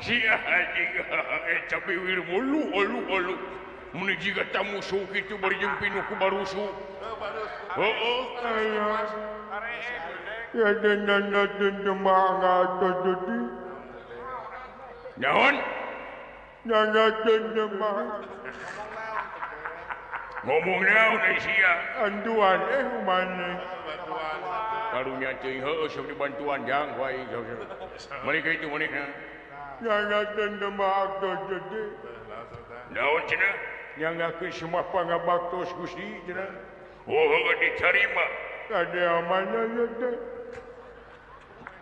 Sia anjing eta biwir mulu olu olu. Mun jiga tamu musuh kitu bari jeung pinuh ku barusu. Heeh. Ya denana dendemangat jadi. Naon? Nana dendemangat. Ngomong naon ai sia? Anduan maneh. Karunya teuing heueuh sok dibantuan jang wae. Mereka itu manehna. Nana dendemangat jadi. Naon cenah? Nyangakeun semua pangabaktos Gusti cenah. Oh, heueuh ditarima. Ada mana ya teh?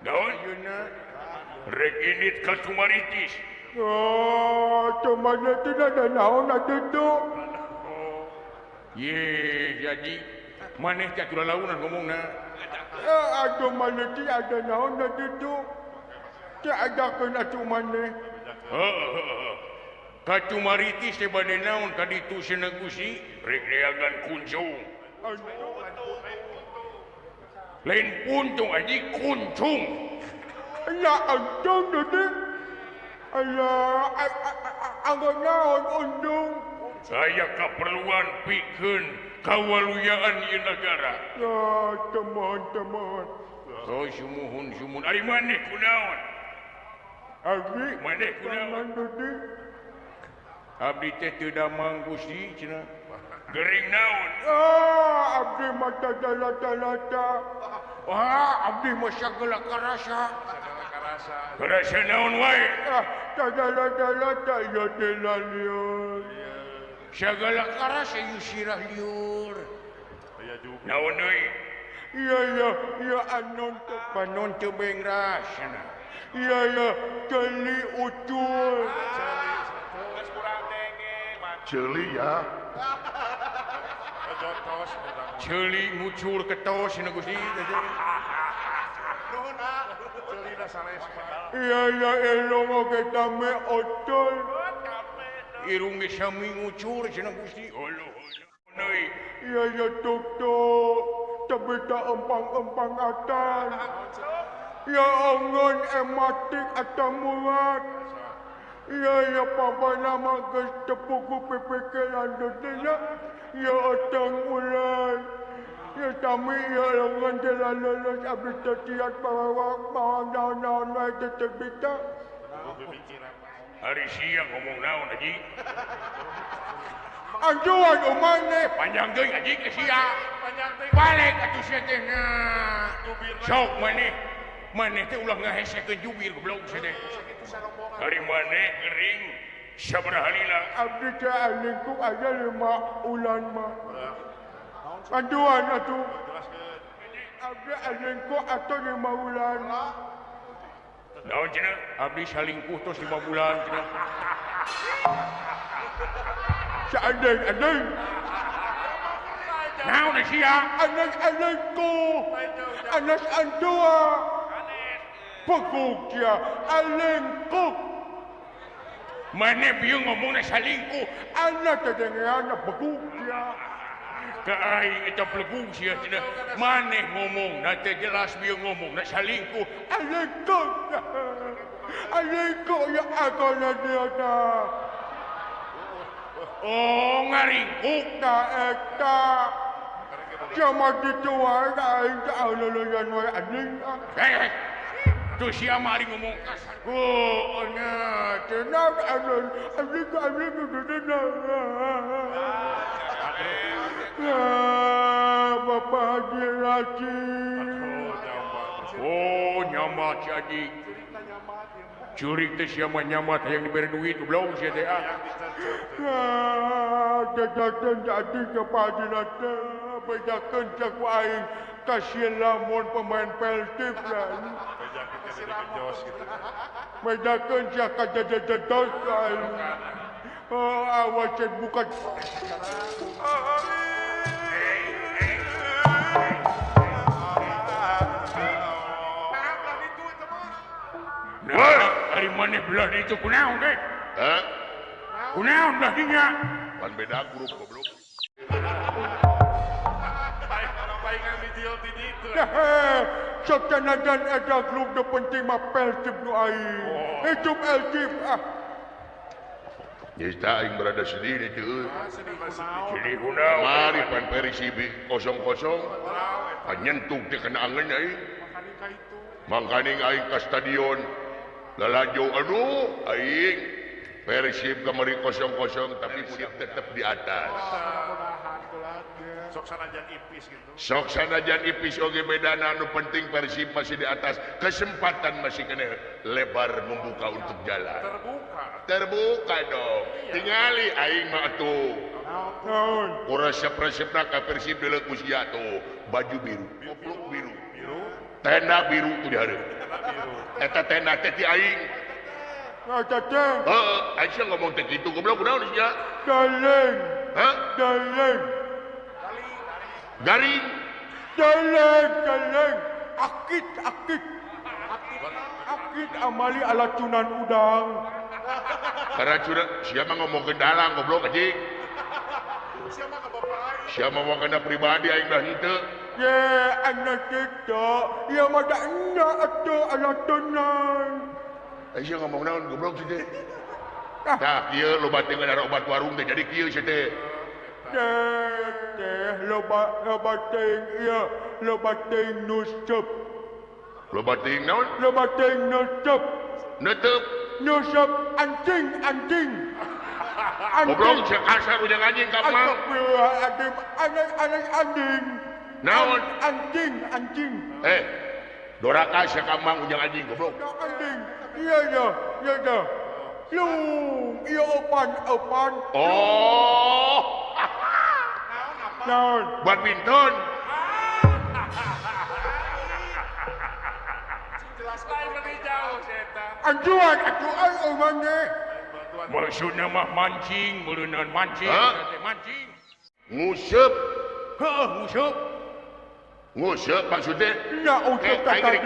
Naon yeuna? Rek indit ka Tumaritis. Oh, tumaritis tidak ada naon atuh. Ye, jadi maneh teh atuh lalaunan ngomongna. Atuh maneh teh ada naon atuh. Teh adakeun atuh maneh. Heeh. Ka Tumaritis teh bade naon ka ditu cenah Gusti? Rek neangan kuncung. Lain puntung aji kuncung. Ya untung deui. Aya anggon naon untung. Saya kaperluan pikeun kawaluyaan ieu nagara. Ya teman-teman. Oh sumuhun sumuhun ari maneh kunaon? Abdi maneh kunaon? Abdi teh teu damang Gusti cenah. Gering naon? Ah, abdi mah tadalata-lata. Wah, abdi mah sagala karasa. Karasa naon wae? Ah, tadalata-lata ya teh liur. Sagala karasa ieu sirah liur. Naon deui? Iya iya iya anon teu panon teu bengras cenah. Iya iya ceuli ucul. Ceuli ya. Ceuli ngucur ketos cenah Gusti. Iya iya elong oge tame otol. Irung ge sami ngucur cenah Gusti. Oloh deui. Iya iya tuk tuk tapi tak empang-empang atan. Ya angon ematik atau murat. Iya iya papa nama geus tepuku PPK landut nya. Ya otang ulan. Ya sami ya lengan jalan lulus abis tertiak bawa bawa naon-naon wae tetep bita. Hari siang ngomong naon haji? Anjuan umane panjang deui haji ke sia. Balik atuh sia teh na. Sok maneh. Maneh teh ulah ngahesekeun jubir goblok sia teh. Hari maneh gering sabaraha lila? Abdi teh alingkung aya 5 ulan mah. Anjuan atuh. Abdi alingkung atuh 5 bulan. Naon cenah? Abdi salingkuh tos 5 bulan cenah. Saadeng-adeng. Naon sia? Anak alingkuh. Anak andua. Peguk dia alingkuh. Maneh bieu ngomongna salingkuh. Anak teh dengean peguk dia. Ka aing eta plegug sia cenah. Maneh ngomongna teh jelas bieu ngomongna salingkuh. Alingkuh. Alingkuh ya agona dia tah. Oh ngaringkuk ta eta. Cuma ditu wae aing teh aluluyan wae anjing. Hei. Tuh sia mah ari ngomong kasar. Oh nya cenah alun anjing anjing cenah. Bapak Haji Raji. Oh nyamat si Haji. Curik teh sia mah nyamat hayang dibere duit goblok sia teh ah. Bedakeun jadi ke Pak Haji Raji. Bedakeun cek ku aing ka si lamun pemain Persib kan. Bedakeun sia ka jajajados aing. Oh, awas cek bukan. Nah, ari maneh belah ditu kunaon teh? Hah? Kunaon belah dinya? Pan beda grup goblok. Paingan bijil ti ditu. Sok sanajan eta klub nu penting mah Persib nu aing. Hidup Persib ah. Geus tah aing berada sedih teh. Sedih kunaon? Mari pan Persib 0-0. Panyentuk teh kana angeun aing. Mangkaning aing ka stadion. Lalajo aduh aing Persib kamari 0-0 tapi Persib tetap di atas. Sok sanajan ipis gitu. Sok sanajan ipis oge bedana anu penting Persib masih di atas. Kesempatan masih kena lebar membuka untuk jalan. Terbuka. Terbuka dong. Iya. Tingali aing mah atuh. Naon? Ku resep-resepna ka Persib deuleu ku sia tuh. Baju biru, koplok biru. Biru. Tenda biru tuh di hareup. Eta tenda teh ti aing. Eta teh. Heeh, aing sia ngomong teh kitu goblok kunaon sia? Daleng. Hah? Daleng. Garing. Daleng, daleng. Akit, akit. Akit amali alacunan udang. Karacunan, sia mah ngomongkeun dalang goblok anjing. Sia mah ka bapak aing. Sia mah ngomongkeun pribadi aing mah henteu. Ye, anak kita, ya mah da nya atuh alacunan. Aing sia ngomong naon goblok sih teh. Tah kieu loba teh ngan obat warung teh jadi kieu sih teh. Teh loba loba teuing ieu, loba teuing nusep. Loba teuing naon? Loba teuing nusep. Neuteub. Nusep anjing anjing. Goblok sia kasar ujang anjing ka mah. Astagfirullahaladzim, anjing anjing. Naon? Anjing anjing. Eh, doraka sia ka mang ujang anjing goblok. Anjing. Iya iya, iya iya. Lu, iya opan opan. Oh. Naon? Badminton. Jelas lain lebih jauh eta. Anjuan atuh euy maneh. Maksudna mah mancing, meureunnan mancing, teh mancing. Nguseup. Heuh, nguseup. Nguseup maksudnya? Nya useup tadi.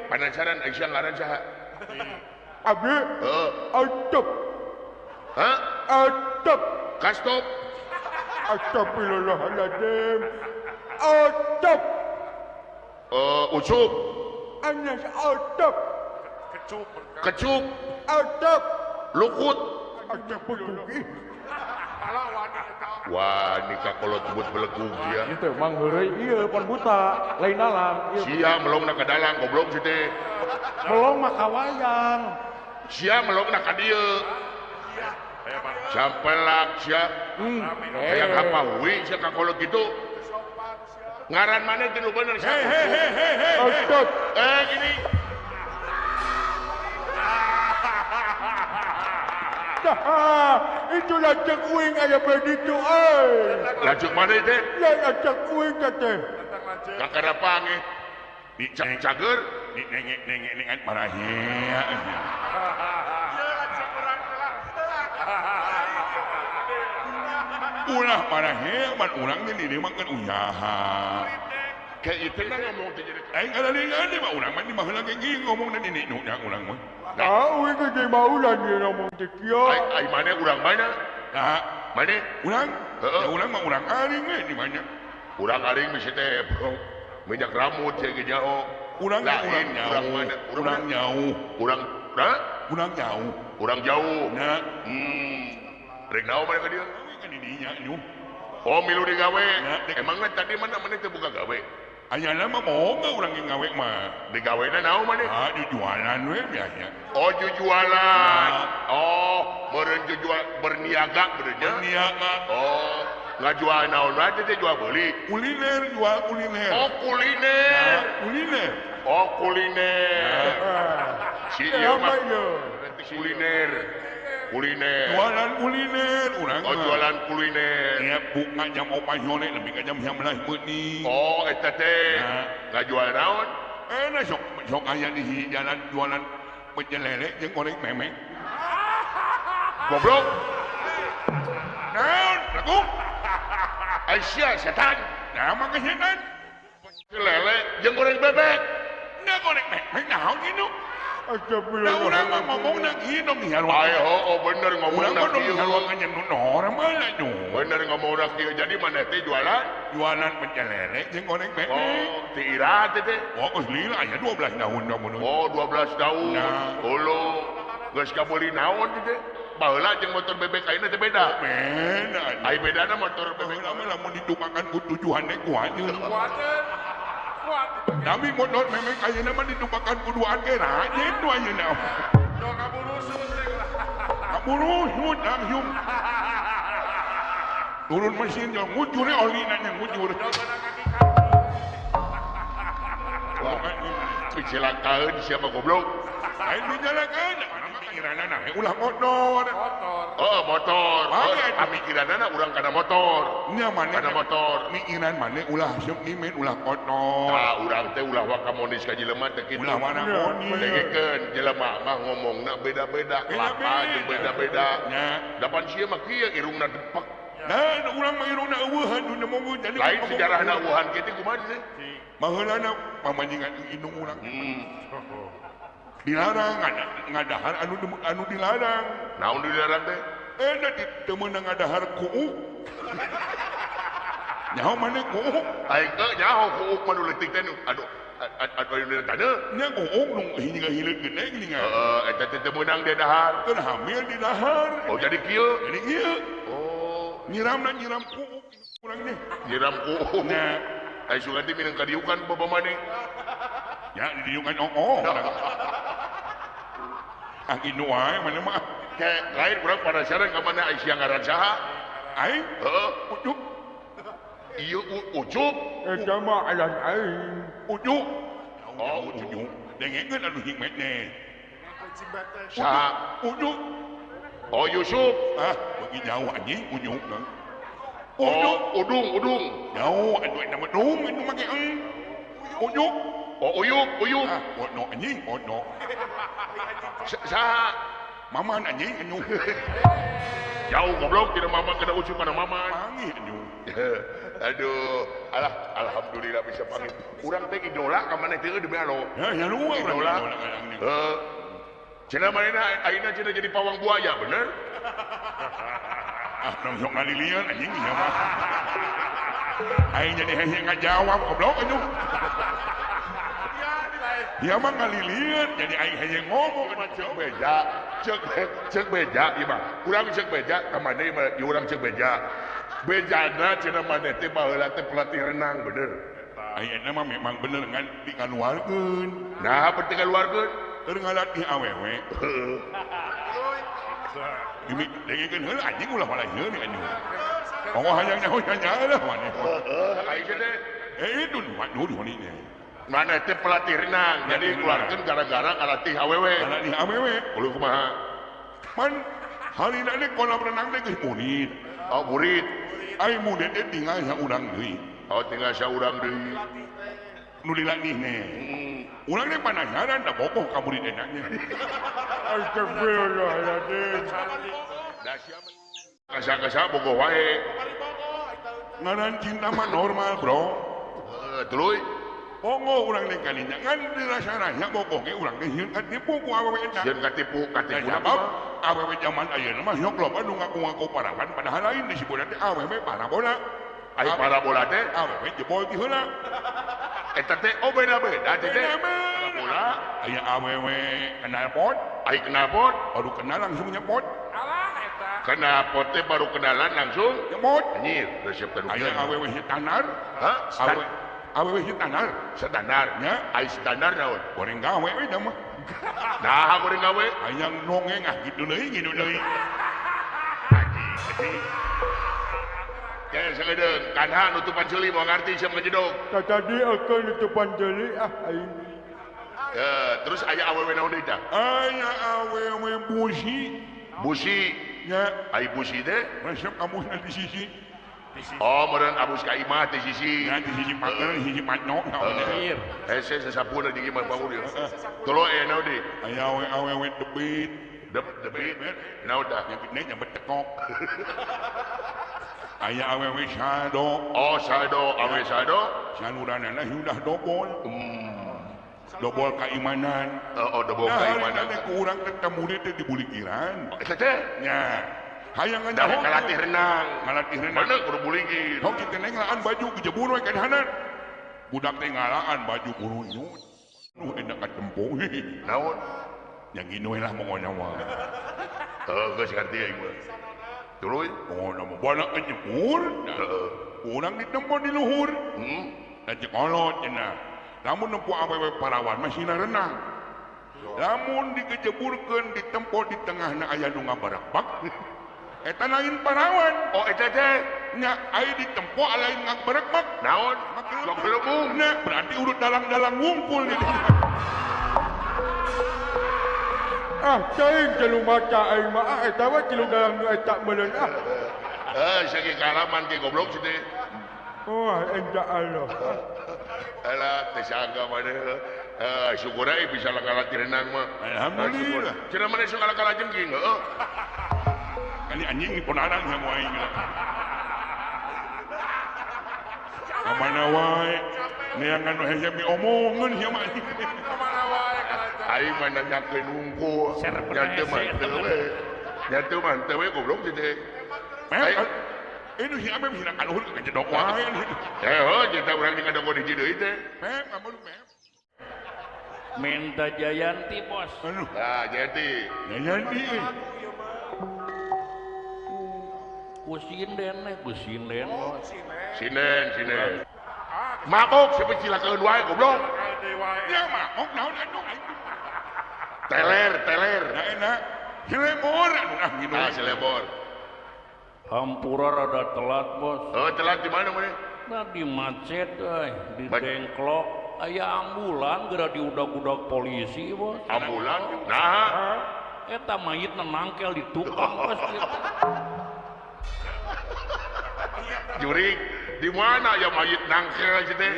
Penasaran aing sia ngaran saha? Abi. Heeh. Atep. Hah? Atep. Kastop. Astagfirullahaladzim. Atep. Ucup. Anas atep. Kecup. Kecup. Atep. Lukut. Astagfirullah. Wah, nikah kalau sebut belegug dia. Itu emang heureuy ieu pon buta, lain dalang. Sia melongna ka dalang goblok si teh. Melong mah ka wayang. Sia melongna ka dieu. Sampelak sia. Hayang apa we sia ka kolot kitu. Ngaran maneh teh nu bener sia. Atep. Gini. Dah, itu lacak uing aya begitu euy. Lacak mana teh? Ya lacak uing teh. Kakara pange. Di cager, di nengek-nengek marahnya. Ulah marahnya, man urang teh di dieu mah kan usaha. Kayak itu mah ngomong teh jadi aing ada mah urang mah di baheula ge ngomong dan ini nu urang mah. Ah, uing ge maulan ieu ngomong teh kieu. Ai mana urang mana? Nah, mana? Urang? Heeh. Urang mah urang aring we di mana? Urang aring mesti teh minyak rambut sia ge jauh. Urang urang jauh. Urang jauh. Urang nah? Urang jauh. Urang jauh. Nah. Rek naon mana ka dieu? Kan di dinya nyuh. Oh, milu digawe. Emangnya tadi mana mana teu buka gawe? Ayana mah boga urang ge gawe mah. Digawena naon maneh? Ah, jujualan we biasa. Oh, jujualan. Oh, meureun jujual berniaga meureun nya. Berniaga. Oh, ngajual naon wae teh jual beli. Kuliner, jual kuliner. Oh, kuliner. Nah, kuliner. Oh, kuliner. Si ieu mah kuliner. Kuliner. Jualan kuliner urang. Oh, jualan kuliner. Ya buka jam 4 sore lebih ka jam 11 peuting. Oh, eta teh. Ngajual naon? Eh, nah, sok sok aya di jalan jualan pecel lele jeung goreng memek. Goblok. Naon? Lagu? Aisyah setan. Nah, mah setan. Pecel lele jeung goreng bebek. Nah, goreng memek naon kitu? Da urang mah ngomongna kieu dong nyaruan. Ayo oh bener ngomongna kieu. Nyaruan nya nu normal atuh. Bener ngomongna kieu jadi maneh teh jualan? Jualan pecel lele jeung goreng bebek. Oh, ti ira teh teh. Oh, geus lila aya 12 tahun da mun. Oh, 12 tahun. Holo. Geus kabeuli naon teh teh? Baheula jeung motor bebek ayeuna teh beda. Beda. Ai bedana motor bebek mah lamun ditupakan ku tujuan teh kuateun. Kuateun. Tapi motor memang ayeuna mah ditupakan ku duaan ge rajin nu ayeuna. Do kaburusut teh. Kaburusut langsung. Turun mesin yang ngujur olina nya ngujur. Wah, kecelakaan siapa goblok? Lain dijalakan, pamikiranana ulah motor. Oh, motor. Pamikiranana urang kana motor. Nya maneh kana motor. Mikiran maneh ulah asup nimen ulah kotor. Tah urang teh ulah wakamonis ka jelema teh kitu. Ulah wakamonis. Dengekeun jelema mah ngomongna beda-beda, lapa jeung beda-beda. Nya. Dapan sia mah kieu irungna depak. Nah, urang mah irungna eueuhan nu nemu jadi lain sejarahna eueuhan kitu kumaha sih? Baheulana pamajikan indung urang. Dilarang ngadahar anu dilarang. Naon dilarang teh? Eta teu meunang ngadahar kuuk. Nyaho maneh kuuk? Aing teu nyaho kuuk mah nu leutik teh nu aduh anu di taneuh. Nya kuuk nu hingga hileut gede geuning. Heeh, eta teh teu meunang dia dahar. Teu hamil di dahar. Oh jadi kieu. Jadi kieu. Oh, nyiramna nyiram kuuk urang teh. Nyiram kuuk. Nya. Ai sugan teh minang kadiukan ku bapa maneh. Ya didiukan ongkoh. Ah inu wae maneh mah. Kayak lain urang penasaran ka mana ai sia ngaran saha? Aing? Heeh, Ucup. Ieu Ucup. Eta mah alan aing. Ucup. Oh, Ucup. Dengekeun anu hikmet teh. Saha? Ucup. Oh, Yusuf. Ah, beuki jauh anjing Ucup. Oh, Udung, Udung. Jauh atuh eta mah dung itu make eng. Ucup. Oh, Uyup, Uyup. Ah, ono anjing, ono. Saha? Maman anjing anjing. Jauh goblok tidak mama kena Ucup kana maman. Panggih anjing. Aduh, alah alhamdulillah bisa panggih. Urang teh idola ka maneh teh demi alo. Ya, ya lu idola. Heeh. Cenah manehna ayeuna cenah jadi pawang buaya, bener? Ah, dong sok ngalilian anjing ieu mah. Aing jadi hese ngajawab goblok anjing. Ieu mah ngalilian jadi aing hese ngomong cek beja, cek beja ieu mah. Urang cek beja ka maneh mah ieu urang cek beja. Bejana cenah maneh teh baheula teh pelatih renang bener. Ayeuna mah memang bener ngan dikaluarkeun. Nah, penting kaluarkeun keur ngalatih awewe. Heeh. Demi dengekeun heula anjing ulah malah heula anjing. Ongkoh hayang nyaho nyaho maneh. Heeh, aing teh. Eh itu nu di mana Maneh teh pelatih renang, jadi keluarkeun gara-gara ngalatih awewe. Ngalatih awewe. Kudu kumaha? Man harina teh kolam renang teh geus murid. Oh, murid. Ai murid teh tinggal saurang deui. Oh, tinggal saurang deui. Nu dilatih nih. Urang teh penasaran da bogoh ka murid enaknya. Astagfirullahaladzim. Da sia kasa-kasa bogoh wae. Ngaran cinta mah normal, bro. Heeh, tuluy. Bongo urang teh kalinya ngan dirasa-rasa bogoh ge urang teh sieun katipu ku awewe eta. Sieun katipu, katipu sabab awewe zaman ayeuna mah sok loba nu ngaku-ngaku parawan padahal lain disebutna teh awewe parabola. Ai parabola teh awewe jebol ti heula. Eta teh oh beda-beda teh. Parabola aya awewe knalpot, ai knalpot baru kenal langsung nyepot. Alah eta. Knalpot teh baru kenalan langsung nyepot. Anjir, resep teh. Aya awewe standar. Hah? Awewe standar. Standar nya, ai standar naon? Goreng gawe we da mah. Nah, goreng gawe. Hayang nongeng ah kitu deui, kitu deui. Anjing. Ya, sakedeung kanha nutupan ceuli moal ngarti sia ngajedog. Tadi akan nutupan ceuli ah aing. Terus aya awewe naon deui tah? Aya awewe busi. Busi nya, ai busi teh resep abusna di sisi. Oh, meureun abus ka imah di sisi. Ya di sisi partner, di sisi patno. Hese sasapuna jeung imah bangun ieu. Tuluy aya naon deui? Aya awewe debit. Debit. Naon tah? Nyebutna nyebut tekok. Aya awewe sado. Oh, sado, awewe sado. Saluranana sudah dobol. Dobol kaimanan. Oh, dobol kaimanan. Nah, ku urang teh murid teh dibulikiran. Eta teh? Nya. Hayang nyaho ngalatih renang. Ngalatih renang. Bener kudu buligir. Hong kitu teh ngalaan baju gejebur we ka hanan. Budak teh ngalaan baju kurunyut. Nu enak katempo. Naon? Yang gini lah pokoknya mah. Heeh, geus ngarti aing mah. Tuluy, pokoknya mah budak nyebur. Heeh. Urang ditempo di luhur. Heeh. Da ceuk kolot cenah. Lamun nempo awewe parawan mah sina renang. Lamun digejeburkeun ditempo di tengahna aya nu ngabarakbak. Eta lain parawan. Oh, eta teh nya aya ditempo lain ngabarakbak. Naon? Ngagelebung. Nya berarti urut dalang-dalang ngumpul di dieu. Ah, cai tilu mata aing mah ah eta we tilu dalang nu eta meureun ah. Eh, saking kalaman ge goblok si teh. Oh, enja Allah. Alah, teh sangka maneh. Syukur aing bisa ngalatih renang mah. Alhamdulillah. Cenah maneh sok kalah jengking heuh. Kali anjing di ponarang sama aing. Kamana wae? Neangan nu hese miomongeun ieu mah anjing. Kamana wae aing mah nanyakeun hungkul. Nya teu mah teu we. Nya teu mah teu we goblok teh teh. Ini si Amem sina kaluhur ka jedok wae. Heuh, jeung urang jeung ngadonggo hiji deui teh. Mem, amun mem. Minta Jayanti, bos. Aduh. Nah, Jayanti. Jayanti. Ku sinden, ku sinden. Sinden, sinden. Mabok sampai cilakaeun wae goblok. Ya mabok naon atuh aing. Teler, teler. Nah enak. Silebor anu ah gitu. Ah, silebor. Hampura rada telat, bos. Oh, telat di mana maneh? Nah, di macet euy, di Dengklok. Aya ambulan geura diudag-udag polisi, bos. Ambulan? Nah. Eta mayitna nangkel di tukang, bos. Jurik, di mana ya mayit nangkel sih teh?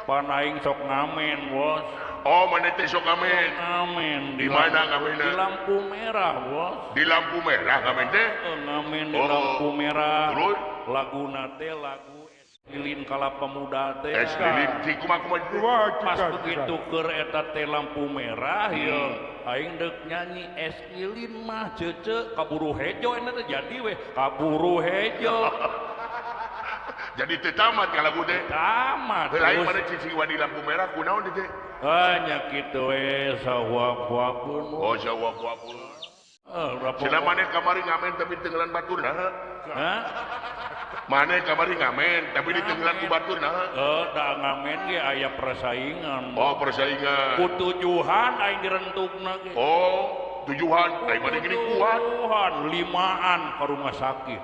Pan aing sok ngamen, bos. Oh, mana teh sok ngamen? Ngamen. Di mana ngamenna? Di lampu merah, bos. Di lampu merah ngamen teh? Ngamen di lampu merah. Terus? Laguna teh lagu Lilin Kala Pemuda teh. Es lilin si kumaha-kumaha. Pas begitu keur eta teh lampu merah ya, aing deuk nyanyi es lilin mah cece kaburu hejo eta teh jadi weh, kaburu hejo. Jadi teu tamat ka lagu teh. Tamat. Lain mana cicing wani lampu merah kunaon teh? Hanya kitu we sahuap-huapeun. Oh, sahuap-huapeun. Cenah maneh kamari ngamen tapi tenggelan batur nah. Hah? Maneh kamari ngamen tapi ditenggelan ku batur nah. Da ngamen ge aya persaingan. Oh, persaingan. Ku tujuhan aing direntukna ge. Oh, tujuhan aing maneh gini kuat. Tujuhan limaan ka rumah sakit.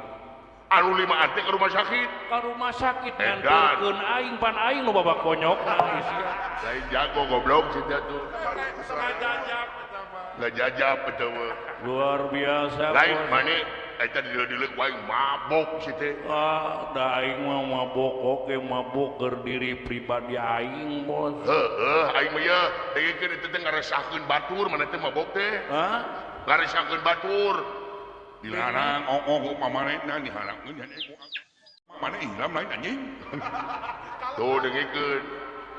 Anu limaan teh ka rumah sakit. Ka rumah sakit nganturkeun aing pan aing nu babak bonyokna sia. Lain jago goblok sia tuh. Ngajajap eta mah. Ngajajap eta mah. Luar biasa. Lain maneh eta dileuk-dileuk wae mabok si teh. Ah, da aing mah mabok oge mabok keur diri pribadi aing, bos. Heuh, aing mah ye dengekeun eta teh ngaresahkeun batur maneh teh mabok teh. Hah? Ngaresahkeun batur. Dilarang ongkoh ku pamarentah diharapkeun jadi ku maneh Islam lain anjing. Tuh dengekeun.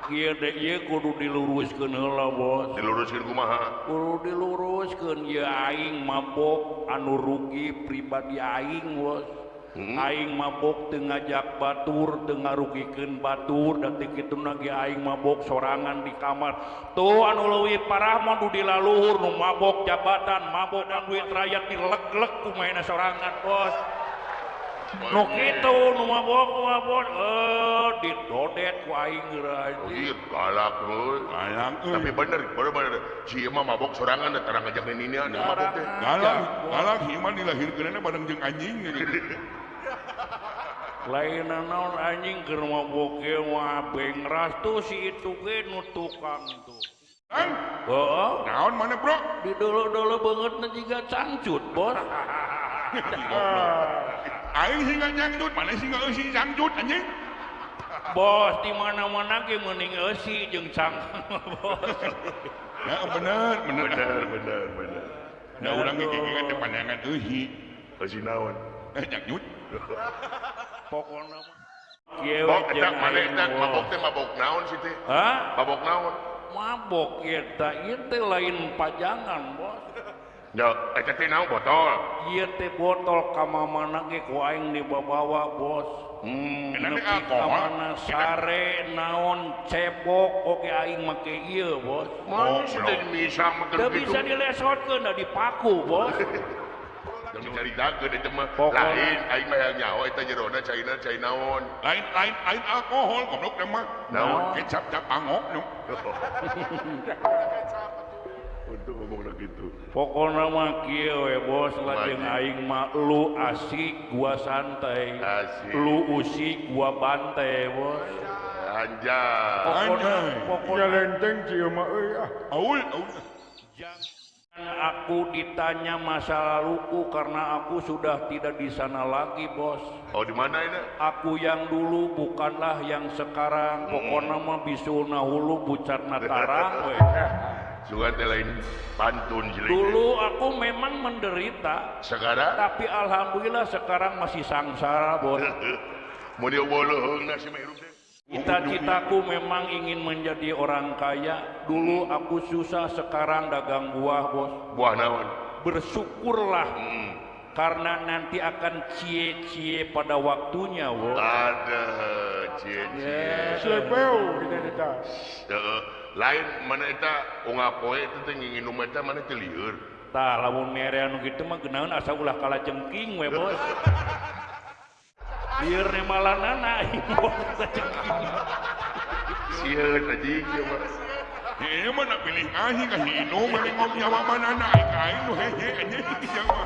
Kieu deui ieu kudu diluruskeun heula, bos. Diluruskeun kumaha? Kudu diluruskeun ieu aing mabok anu rugi pribadi aing, bos. Aing mabok teu ngajak batur, teu ngarugikeun batur, da teu kituna ge aing mabok sorangan di kamar. Tuh anu leuwih parah mah nu di laluhur nu mabok jabatan, mabok dan duit rakyat dileg-leg ku maena sorangan, bos. Nu kitu nu mabok didodet ku aing geura anjing. Ieu galak euy. Galak euy. Tapi bener, bener si ieu mah mabok sorangan da tarang ngajak ninian mabok teh. Galak, galak ieu mah dilahirkeunna bareng jeung anjing. Lain naon anjing keur mabok ge mah bengras tuh si itu ge nu tukang tuh. Ang? Heeh. Naon mana, Bro? Di dolo-dolo beungeutna jiga cangcut, bos. Aing sih nggak nyangcut, mana sih nggak eusi cangcut anjing. Bos, di mana-mana ge mending eusi jeung cangcut, bos. Ya bener, bener. Bener, bener, bener. Da urang ge gege teh pandangan eusi. Eusi naon? Nyangcut. Pokona mah Kieu mabok teh mabok naon sih teh? Hah? Mabok naon? Mabok eta ieu teh lain pajangan, Bos. Ya, eta teh naon botol? Ieu teh botol ka mamana ge ku aing dibabawa, Bos. Nepi ka mana sare naon cebok oge aing make ieu, Bos. Mana sih teh bisa make Teu bisa dilesotkeun da dipaku, Bos. Dicaritakeun eta mah lain aing mah hayang nyaho eta jerona caina cai naon. Lain lain lain alkohol goblok teh mah. Naon? Kecap cap angok nu. Untuk ngomong gitu. Pokona mah kieu we Bos, lajeng aing mah lu asik gua santai. Asik. Lu usik gua bantai, Bos. Anjay. Pokona lenteng cieu mah euy ah. Aul aul. Jangan aku ditanya masa laluku karena aku sudah tidak di sana lagi, Bos. Oh, di mana ini? Aku yang dulu bukanlah yang sekarang. Pokona mah bisulna hulu bucatna tarang we. Sugan teh lain pantun jelek. Dulu aku memang menderita. Sekarang? Tapi alhamdulillah sekarang masih sangsara, Bos. Mun dieuweuh si mah hirup teh. Cita-citaku memang ingin menjadi orang kaya. Dulu aku susah, sekarang dagang buah, Bos. Buah naon? Bersyukurlah. Karena nanti akan cie-cie pada waktunya, Bos. Ada cie-cie. Slepeu kita eta. Lain mana eta unggal poe eta teh nginum eta mana teh lieur. Tah lamun mere anu kitu mah geunaheun asa ulah kalajengking we, Bos. Lieur malanana aing Bos kalajengking. Sieun anjing ieu mah. Ieu mah nak pilih aing ka hinum mah ngom nyawa manana aing ka aing nu hehe anjing ieu mah.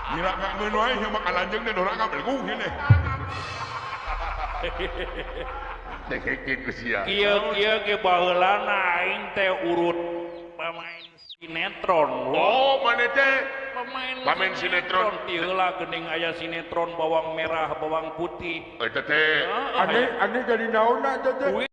Gila nggak ngeun wae ieu mah kalajeng teh doraka belgung ieu teh. Tekekeun ku sia. Kieu-kieu ge baheulana aing teh urut pemain sinetron. Oh, maneh teh pemain sinetron. Ti heula geuning aya sinetron bawang merah, bawang putih. Eta teh. Ane ane jadi naonna eta teh?